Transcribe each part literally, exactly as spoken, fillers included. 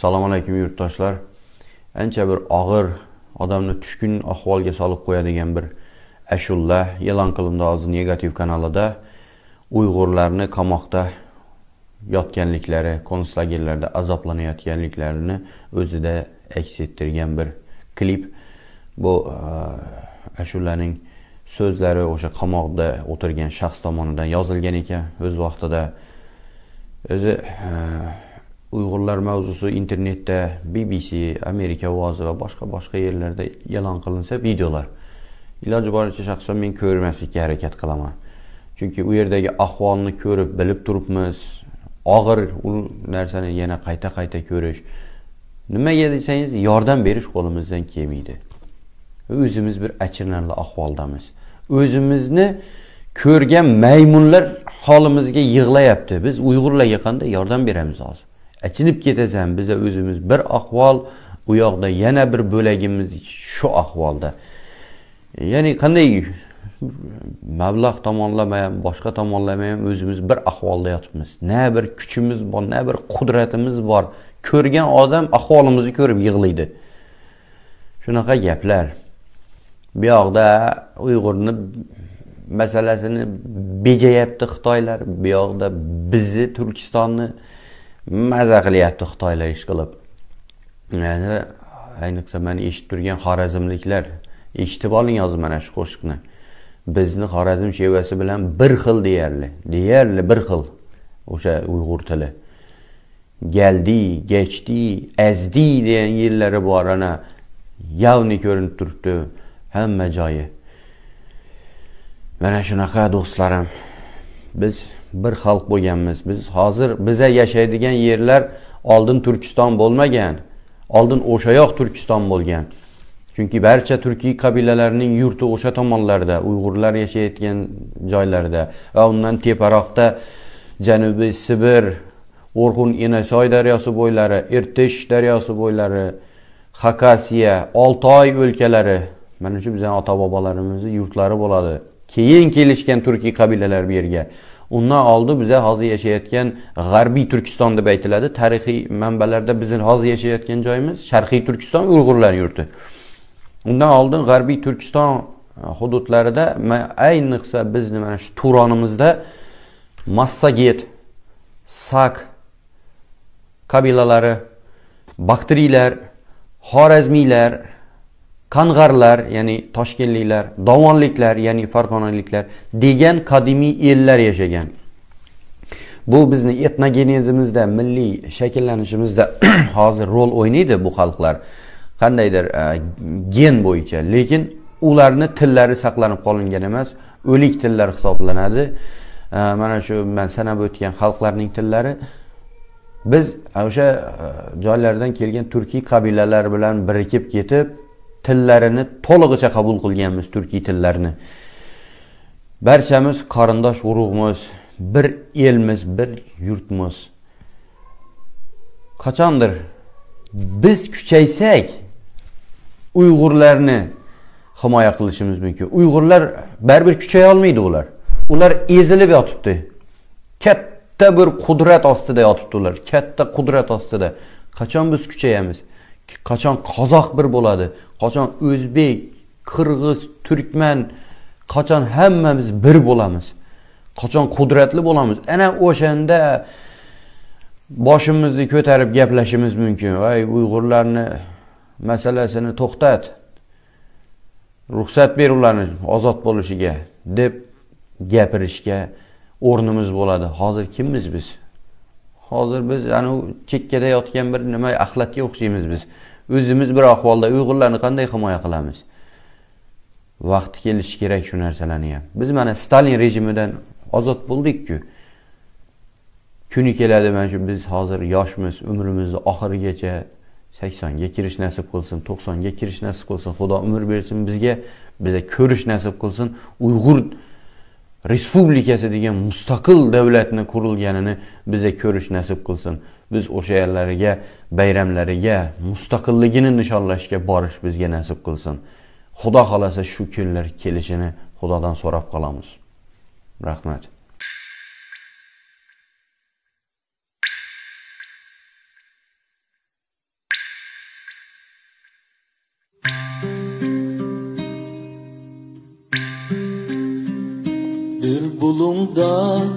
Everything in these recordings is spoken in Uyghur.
سالام ئەلەيكۇم يۇرتداشلار. ئانچە بىر ئاغىر، ئادەمنى چۈشكۈن ئەھۋالغا سالىپ قويىدىغان بىر ئەشۇلا ئېلان قىلىندى ھازىر نېگاتىپ كانالىدا. ئۇيغۇرلارنى قاماقتا ياتقانلىقلىرى، كونتسلاگېرلاردا ئازابلىنىۋاتقانلىقلىرىنى ئۆزىدە ئەكس ئەتتۈرگەن بىر كلىپ. بۇ، ئە، ئەشۇلانىڭ سۆزلىرى ئوشۇ قاماقتا ئولتۇرغان شەخس تامانىدىن يازىلغان ئىكەن. ئۆز ۋاقتىدا ئۆزى، ئە، ئۇيغۇرلار مەۋزۇسى ئىنتېرنېتتە، بى بى سى، ئامېرىكا ئاۋازى ۋە باشقا، باشقا يەرلەردە ئېلان قىلىنسا ۋىدېئولار، ئىلاجى بارىچە شەخسەن مەن كۆرمەسلىككە ھەرىكەت قىلىمەن. چۈنكى ئۇ يەردىكى ئەھۋالنى كۆرۈپ، بىلىپ تۇرۇپمىز. ئاغىر ئۇ نەرسىنى يەنە قايتا-قايتا كۆرۈش. نېمىگە دېسەڭىز، ياردەم بېرىش قولىمىزدىن كەلمەيدۇ. ئۆزىمىز بىر ئەچىرىنەرلىك ئەھۋالدىمىز. ئۆزىمىزنى كۆرگەن مەيمۇنلار ھالىمىزغا يىغلاياپتۇ. بىز ئۇيغۇرلارغا قانداق ياردەم بېرەمىز ھازىر؟ ئەچىنىپ كېتىسەن، بىز ئۆزىمىز بىر ئەھۋال، ئۇ ياقتا يەنە بىر بۆلىكىمىز شۇ ئەھۋالدا. يەنى قانداق مەبلەغ تامانلىمايمەن، باشقا تامانلىمايمەن، ئۆزىمىز بىر ئەھۋالدا ياتىمىز. نە بىر كۈچىمىز بار، نە بىر قۇدرىتىمىز بار. كۆرگەن ئادەم ئەھۋالىمىزنى كۆرۈپ يىغلايدۇ. شۇناقا گەپلەر. بۇ ياقتا ئۇيغۇرنى مەسىلىسىنى بېجەيەپتۇ خىتايلار، بۇ ياقتا بىزنى، تۈركىستاننى مەزە قىلىۋەتتى خىتايلار ئىش قىلىپ. يەنى، ئەينىقسا مەن ئېشىتتۈرگەن خارەزملىكلەر، ئېشىتىپ ئالىڭ ھازىر مانا شۇ قوشۇقنى. بىزنى خارەزم شېۋەسى بىلەن بىر خىل دېيەرلى، دېيەرلى بىر خىل. ئوشۇ ئۇيغۇر تىلى. گەلدى، گەچتى، ئەزدى دېگەن يەرلىرى بار، ئانا، ياۋنى كۆرۈنۈپ تۇرۇپتۇ ھەممە جايى. مانا شۇناقا دوستلارىم، بىز بىر خەلق بولغانمىز. بىز ھازىر، بىزە ياشايدىغان يەرلەر ئالدىن تۈركىستان بولمىغان، ئالدىن ئوشاياق تۈركىستان بولغان. چۈنكى بارچە تۈركىي قەبىلىلەرنىڭ يۇرتى ئوشا تامانلاردا، ئۇيغۇرلار ياشايدىغان جايلاردا ۋە ئۇندىن تېپىراقتا جەنۇبىي سىبىر، ئورخۇن ئىنەيساي دەرياسى بويلىرى، ئىرتىش دەرياسى بويلىرى، خاكاسىيە، ئالتاي ئۆلكىلىرى، مانا شۇ بىزنىڭ ئاتا-بابىلىرىمىزنىڭ يۇرتلىرى بولىدۇ. كېيىن كېلىشكەن تۈركىي قەبىلىلەر بۇ يەرگە. ئۇندىن ئالدى بىزە ھازىر ياشايدىغان غەربىي تۈركىستان دەپ ئېيتىلىدۇ. تارىخىي مەنبەلەردە بىزنىڭ ھازىر ياشايدىغان جايىمىز شەرقىي تۈركىستان ئۇيغۇرلار يۇرتى. ئۇندىن ئالدىن غەربىي تۈركىستان ھۇدۇدلىرىدا، مە-، ئەينىقسا بىزنىڭ مانا شۇ تۇرانىمىزدا ماسساگېت، ساك قەبىلىلەر، باكتىرىيلەر، خارەزمىيلەر، كانغارلار، يەنى تاشكەنتلىكلەر، داۋانلىكلار، يەنى فارغانىلىكلار دېگەن قەدىمىي ئېللەر ياشىغان. بۇ بىزنىڭ ئېتنوگېنېزىمىزدە، مىللىي شەكىللىنىشىمىزدە ھازىر رول ئوينايدۇ بۇ خەلقلەر. قاندايدۇر، ئە، گېن بويىچە. لېكىن ئۇلارنىڭ تىللىرى ساقلىنىپ قالىنغان ئەمەس، ئۆلۈك تىللار ھېسابلىنىدۇ. ئە، مانا شۇ مەن ساناپ ئۆتكەن خەلقلەرنىڭ تىللىرى. بىز ئوشا، ئە، جايلاردىن كەلگەن تۈركىي قەبىلىلەر بىلەن بىرىكىپ كېتىپ، تىللىرىنى تولىغىچە قوبۇل قىلغانمىز تۈركىي تىللارنى. بارچىمىز قېرىنداش ئۇرۇقمىز، بىر ئېلمىز، بىر يۇرتمىز. قاچاندىر بىز كۈچەيسەك، ئۇيغۇرلارنى ھىمايە قىلىشىمىز مۇمكىن. ئۇيغۇرلار بەرىبىر كۈچەيەلمەيدۇ ئۇلار. ئۇلار ئېزىلىپ ياتىپتۇ. كەتتە بىر قۇدرەت ئاستىدا ياتىپتۇ ئۇلار. كەتتە قۇدرەت ئاستىدا. قاچان بىز كۈچەيەمىز؟ قاچان قازاق بىر بولىدۇ؟ قاچان ئۆزبېك، قىرغىز، تۈركمەن، قاچان ھەممىمىز بىر بولىمىز؟ قاچان قۇدرەتلىك بولىمىز؟ ئەنە ئوشەندە باشىمىزنى كۆتۈرۈپ گەپلىشىمىز مۇمكىن. ۋاي، ئۇيغۇرلارنى مەسىلىسىنى توختات، رۇخسەت بېر ئۇلارنى ئازاد بولۇشىغا، دەپ گەپىرىشكە ئورنىمىز بولىدۇ. ھازىر كىممىز بىز؟ ھازىر بىز ئەنە چېككىدە ياتقان بىر نېمە ئەخلەتكە ئوخشايمىز بىز. ئۆزىمىز بىر ئەھۋالدا ئۇيغۇرلارنى قانداق ھىمايە قىلىمىز؟ ۋاقتى كېلىشى كېرەك شۇ نەرسىلەرنى ھەم. بىز مانا ستالىن رېژىمىدىن ئازاد بولدۇقكۇ. كۈنى كېلىدۇ، مانا شۇ بىز ھازىر ياشمىز، ئۆمرىمىزنى ئاخىرىغىچە سەكسەنگە كىرىش نەسىپ قىلسۇن، توقسانغا كىرىش نەسىپ قىلسۇن. خۇدا ئۆمۈر بەرسۇن بىزگە، بىزگە كۆرۈش نەسىپ قىلسۇن. ئۇيغۇر رېسپۇبلىكاسى دېگەن مۇستەقىل دۆلەتنى قۇرۇلغىنىنى بىزگە كۆرۈش نەسىپ قىلسۇن. بىز ئوشۇ يەرلەرگە، بايراملارغا، مۇستەقىللىقىنى نىشانلاشقا بارىش بىزگە نەسىپ قىلسۇن. خۇدا خالىسا شۇ كۈنلەر كېلىشىنى خۇدادىن سوراپ قالىمىز. رەھمەت. بۇلۇڭدا،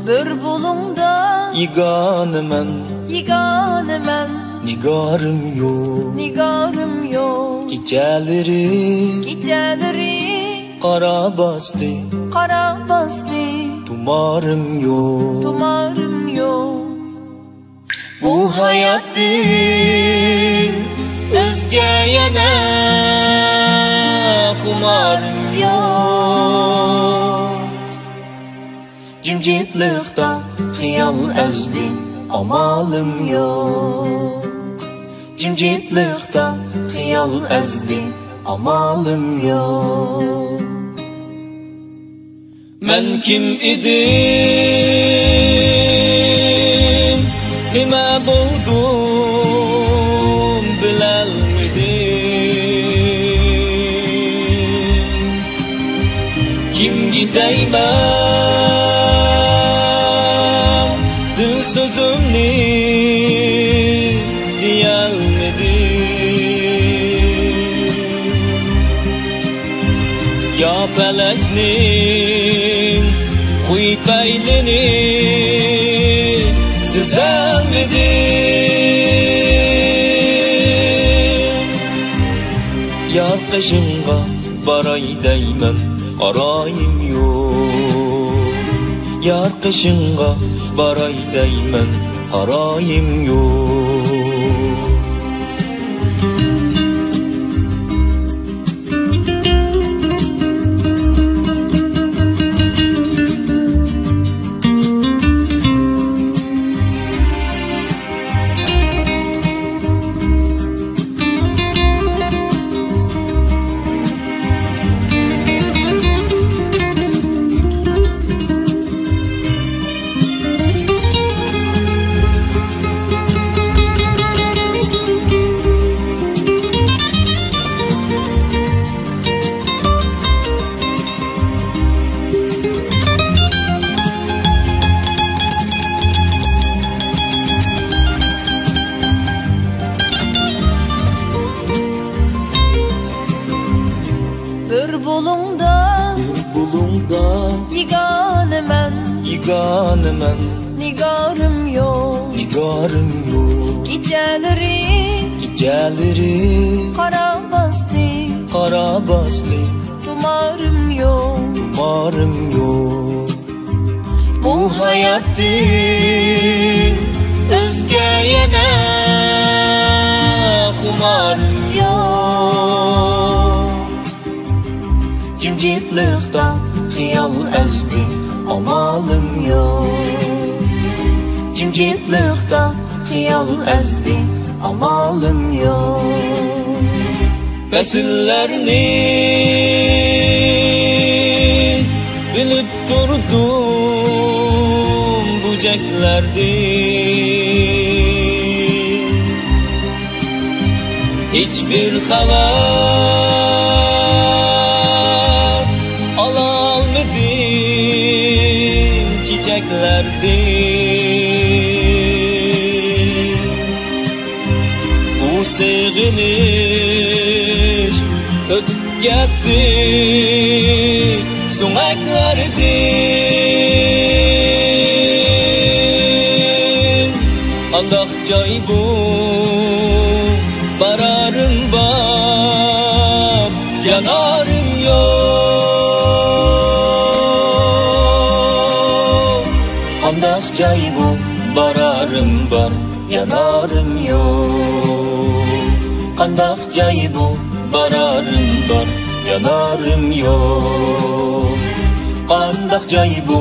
بىر بۇلۇڭدا، يېگانىمەن، يېگانىمەن، نىگارىم يوق، نىگارىم يوق. كېچەلىرى، كېچەلىرى، قارا باستى، قارا باستى، تۇمارىم يوق، تۇمارىم يوق. بۇ ھاياتتىن ئۆزگە يەنە خۇمارىم يوق. جىمجىتلىقتا خىيال ئەزدى، ئامالىم يوق. جىمجىتلىقتا خىيال ئەزدى، ئامالىم يوق. مەن كىم ئىدىم، نېمە بولدۇم، بىلەلمىدىم. كىمگە دەيمەن دىل سۆزۈمنى، دېيەلمىدىم. يا پەلەكنىڭ خۇي پەيلىنى سېزەلمىدىم. يار قېشىڭغا باراي دەيمەن، قارايىم يوق. يار قېشىڭغا باراي دەيمەن، قارايىم يوق. بىر بۇلۇڭدا، بىر بۇلۇڭدا، يېگانىمەن، يېگانىمەن، نىگارىم يوق، نىگارىم يوق. كېچەلىرى، كېچەلىرى، قارا باستى، قارا باستى، تۇمارىم يوق، تۇمارىم يوق. بۇ ھاياتتىن ئۆزگە يەنە خۇمارىم يوق. جىمجىتلىقتا خىيال ئەزدى، ئامالىم يوق. جىمجىتلىقتا خىيال ئەزدى، ئامالىم يوق. پەسىللەرنى بىلىپ تۇردۇم بۇچەكلەردىن. ھېچبىر خەۋەر ئالالمىدىم چېچەكلەردىن. بۇ سېغىنىش ئۆتۈپ كەتتى سۆڭەكلەردىن. قانداق جاي بۇ، بارارىم بار، يانارىم يوق. قانداق جاي بۇ، بارارىم بار، يانارىم يوق. قانداق جاي بۇ، بارارىم بار، يانارىم يوق. قانداق جاي بۇ،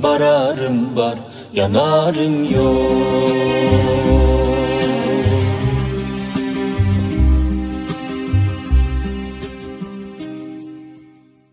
بارارىم بار، يانارىم يوق.